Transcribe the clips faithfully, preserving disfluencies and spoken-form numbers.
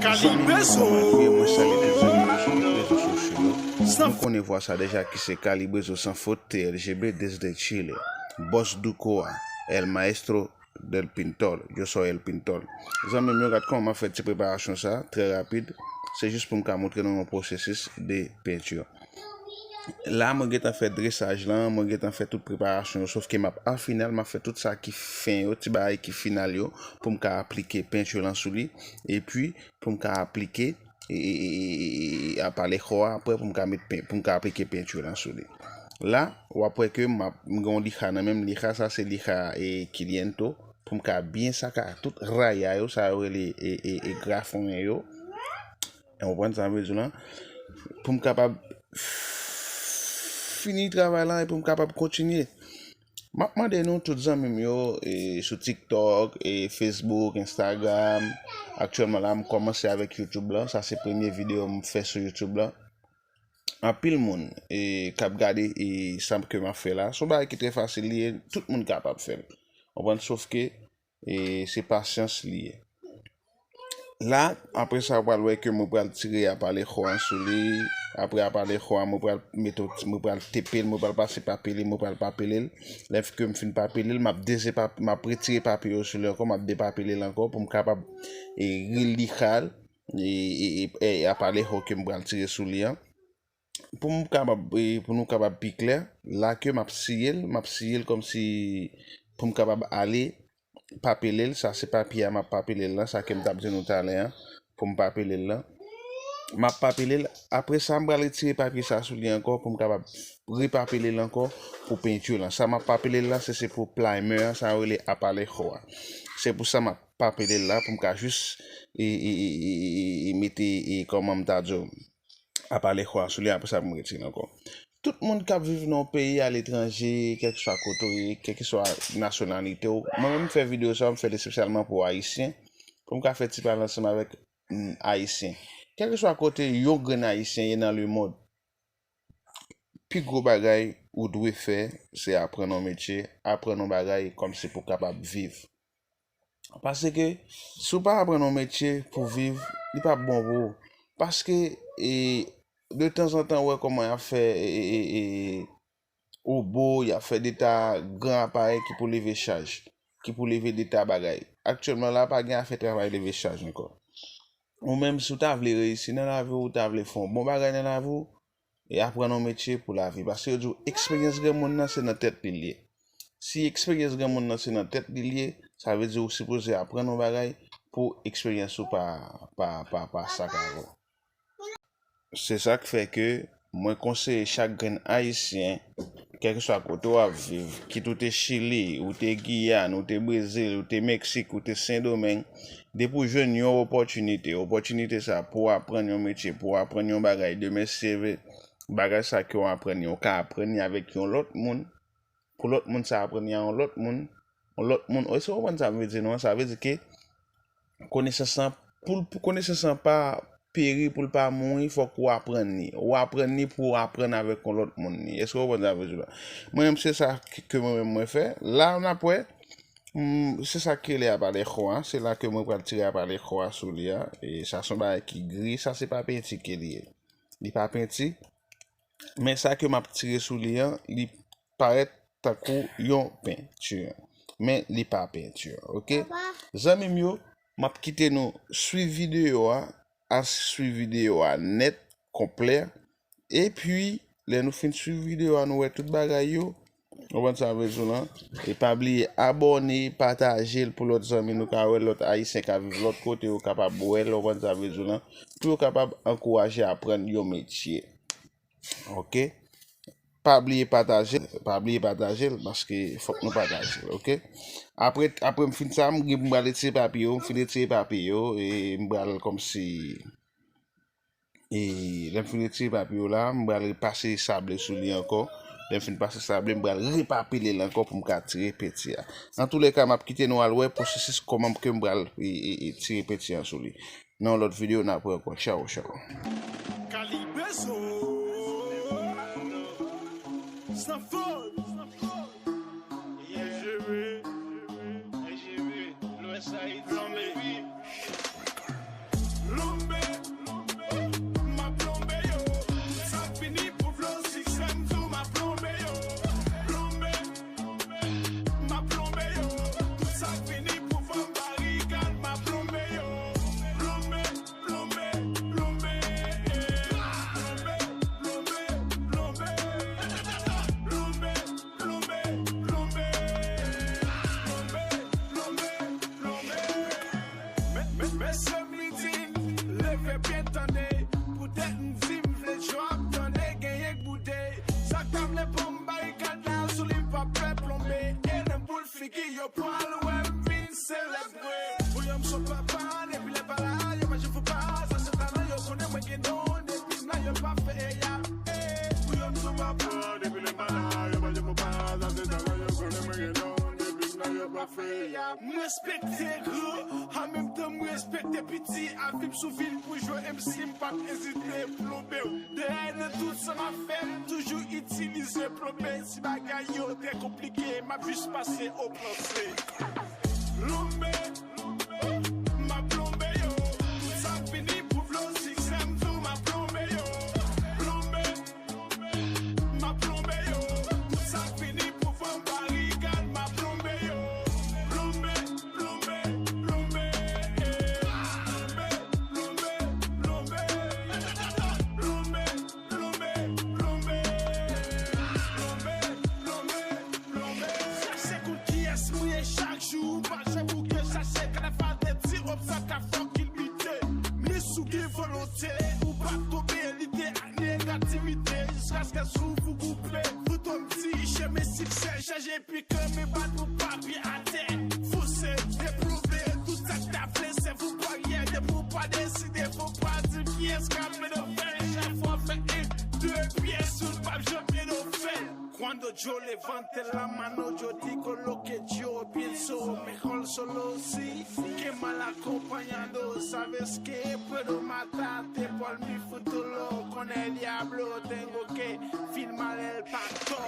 Zanmi mwen, kòman nou ye? Mwen salye tout zanmi mwen sou tout rezo sosyo yo. Nou konnen vwa sa deja ki se Kalibrezo San Fot, T L G B, desde Chile. Bòs Douko a, El Maestro del Pintor, yo sò El Pintor. Zanmi m yo, gad kòman m ap fè ti preparasyon sa, trè rapid. Se jis pou m ka montre nou yon pwosesis de penti. La, mwen gentan fè dresaj lan, mwen gentan fè tout preparasyon yo, sòf ke m ap, an final, m ap fè tout sa ki fen yo, ti bagay ki final yo, pou m ka aplike penti lan sou li, epi pou m ka aplike e, e, e, e, e, apalejo a, apre pou m ka met pen, pou m ka aplike penti lan sou li. La, w ap wè ke m ap, m gen yon lija nan men m, lija sa se lija e, quinientos, pou m ka byen saka tout raya yo, sa yo rele e, e, e grafonyen yo. Ou konprann sa m vle di w lan? Pou m kapab fini travay lan e pou m kapab kontinye. M ap mande nou tout zanmi m yo e, sou TikTok, e, Facebook, Instagram. Aktyèlman la, m kòmanse avèk YouTube lan. Sa se premye videyo m fè sou YouTube lan. Anpil moun e, k ap gade e, sa ke m ap fè la. Se yon bagay ki trè fasil li ye, tout moun kapab fè l. Ou konprann? Sòf ke e, se pasyans li ye. La, apre sa, w pral wè ke mwen pral tire apalejo an sou li. Apre apalejo an, mwen pral mete, mwen pral tepe l, mwen pral pase papye li, mwen pral papile l. Lè ke m fin papile l, m ap dezepap-, m ap retire papye yo sou li ankò, m ap depapile l ankò pou m kapab e, relija l e, e, e, e apalejo ke m pral tire sou li an. Pou m kapab, e, pou nou kapab pi klè, la ke m ap siye l, m ap siye l kòmsi pou m kapab ale papile l, sa se papye a m ap papile l lan, sa ke m t ap di nou talè an, pou m papile l lan. M ap papile l, apre sa m pral retire papye sa sou li ankò pou m kapab repapile l ankò pou penti lan. Sa m ap papile l la, se, se pou primer an, sa yo rele apalejo a. Se pou sa m ap papile l la, pou m ka jis e, e, e, e, e, e mete, e, kòman m ta di w, apalejo a sou li, apre sa pou m retire l ankò. Tout moun k ap viv nan yon peyi aletranje, kèlkeswa kote w ye, kèlkeswa nasyonalite w, mwen menm m fè videyo sa, m fè l espesyalman pou Ayisyen, pou m ka fè ti pale ansanm avèk, mm, Ayisyen. Kèlkeswa kote yon grenn Ayisyen ye nan lemonn, pi gwo bagay ou dwe fè, se aprann yon metye, aprann yon bagay kòmsi pou w kapab viv. Paske, si w pa aprann yon metye pou viv, li p ap bon pou ou. Paske, e, de tanzantan, w wè kòman y ap fè, e, e, e, e, wobo, y ap fè de ta gran aparèy ki pou leve chaj, ki pou leve de ta bagay. Aktyèlman la, pa gen afè travay leve chaj ankò. Ou menm, si w ta vle reyisi nan lavi w, ou ta vle fè yon bon bagay nan lavi w, e aprann yon metye pou lavi. Paske yo di w, eksperyans granmoun nan, se nan tèt li l ye. Si eksperyans granmoun nan se nan tèt li l ye, sa vle di ou sipoze aprann yon bagay pou eksperyans ou pa, pa, pa, pa sakave w. Se sa k fè ke mwen konseye chak grenn Ayisyen, kèlkeswa kote w ap viv, kit ou te Chili, ou te Giyàn, ou te Brezil, ou te Meksik, ou te Sendomeng, depi w jwenn yon opòtinite, opòtinite sa pou w aprann yon metye, pou w aprann yon bagay, demen si se vre, bagay sa ke w aprann yo, w ka aprann li avèk yon lòt moun, pou lòt moun sa aprann li a yon lòt moun, yon lòt moun. Èske w konprann sa m vle di nou an? Sa vle di ke konesans lan, pou, pou konesans lan pa peri, pou l pa mouri, fòk ou aprann li. Ou aprann li pou w aprann avèk yon lòt moun li. Èske w konprann sa m vle di w la? Mwen menm, se sa ke, ke mwen menm mwen fè. La, n ap wè, mm, se sa k rele apalejo a. Se la ke mwen pral tire apalejo a sou li a. E sa se yon bagay ki gri. Sa se pa penti ke li ye. Li pa penti. Men sa ke m ap tire sou li an, li parèt tankou yon penti. Men li pa penti, oke? Zanmi m yo, m ap kite nou swiv videyo a, al swiv videyo a nèt, konplè. Epi, lè nou fin swiv videyo a, nou wè tout bagay yo. Ou konprann sa m vle di w lan? E pa bliye abòne, pataje l pou lòt zanmi nou ka wè, lòt Ayisyen ka viv lòt kote, yo kapab wè l, ou konprann sa m vle di w lan? Pou yo kapab ankouraje aprann yon metye. Oke? Pa bliye pataje l, pa bliye pataje l, paske fòk nou pataje l, oke? Apre, apre m fin sa, m gen pou m pral retire papye yo, m fin retire papye yo, e m pral kòmsi, e lè m fin retire papye yo la, m pral pase sable sou li ankò. Lè m fin pase sable, m pral repapile l ankò pou m ka tire penti a. Antouleka, m ap kite nou al wè pwosesis kòman ke m pral, e, e, e tire penti an sou li. Nan yon lòt videyo, n ap wè ankò. Tchaw, tchaw. Kalibre son. San fòt. L G B, L G B, Lwès Ayiti, baby. Byen tande, poutèt m di m vle djòb, tande genyen k boude. Sa k ta vle pran m barikad la sou li p ap fè plonbe. E nan boul figi yo pral wè m vin selebre. Pou yo m sou papa, depi lè pa la, yo pa janm fou pa. Sa se talan yo konnen mwen gen don, depi m la yo pa fè eya. Pou yo m sou papa, depi lè pa la, yo pa janm fou pa. Sa se talan yo konnen mwen gen don, depi m la yo pa fè eya. M respekte gran, an menm tan m respekte piti. Avi m sou vil pou jwe M C, m p ap ezite plonbe w. Dèyè nan tout sa m ap fè, m toujou itilize plonbe. Si bagay yo trè konplike, m ap jis pase o plan C. Plonbe, m ap plonbe yo. Tout sa fini pou vle w siksè, m di w m ap plonbe yo. Plonbe, m ap plonbe yo. Tout sa fini pou fè m barikad, m ap plonbe yo. Plonbe, plonbe, plonbe, eh. Plonbe, plonbe, plonbe. Plonbe, plonbe, plonbe. Plonbe, plonbe, plonbe. Chèche kont kiyès mwen ye chak jou, pa janm bouke chache. Kadafa te di obstak a fòk il bite. Men si w gen volonte, ou p ap tonbe lite ak negativite. Jiskaske sou ou gouple. Fouton m di chemen siksè chanje pikan, men bat pou papye atè. Fonse, deplonbe, tout sa k ta vle se fou baryè. Depi w pa deside, fò pa di m kiyès k ap mennen w fè. Chak fwa w fè en, de pyès, ou p ap janm mennen w fè. Cuando yo levante la mano, yo digo lo que yo pienso, mejor solo si que mal acompañado. Sabes que puedo matarte por mi futuro, con el diablo tengo que firmar el pacto.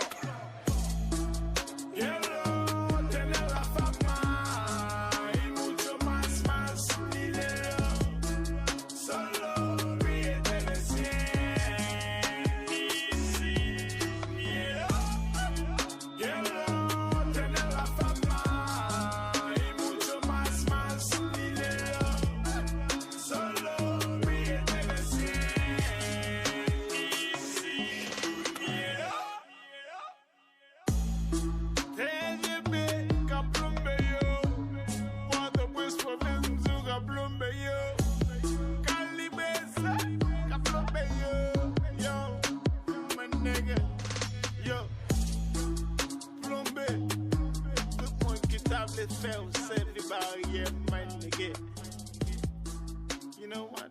Quiero tener la fama y mucho más, más dinero. Solo pídete de cien y sin miedo. Quiero tener la fama y mucho más, más dinero. Solo pídete de cien y sin miedo. T G B ka plonbe yo. Pòtoprens pwovens yo ka plonbe yo. Kalibres ka plonbe yo. Yo, my nigga. Yo, plonbe. Tout moun ki ta vle fè w sèvi baryè, my nigga. You know what?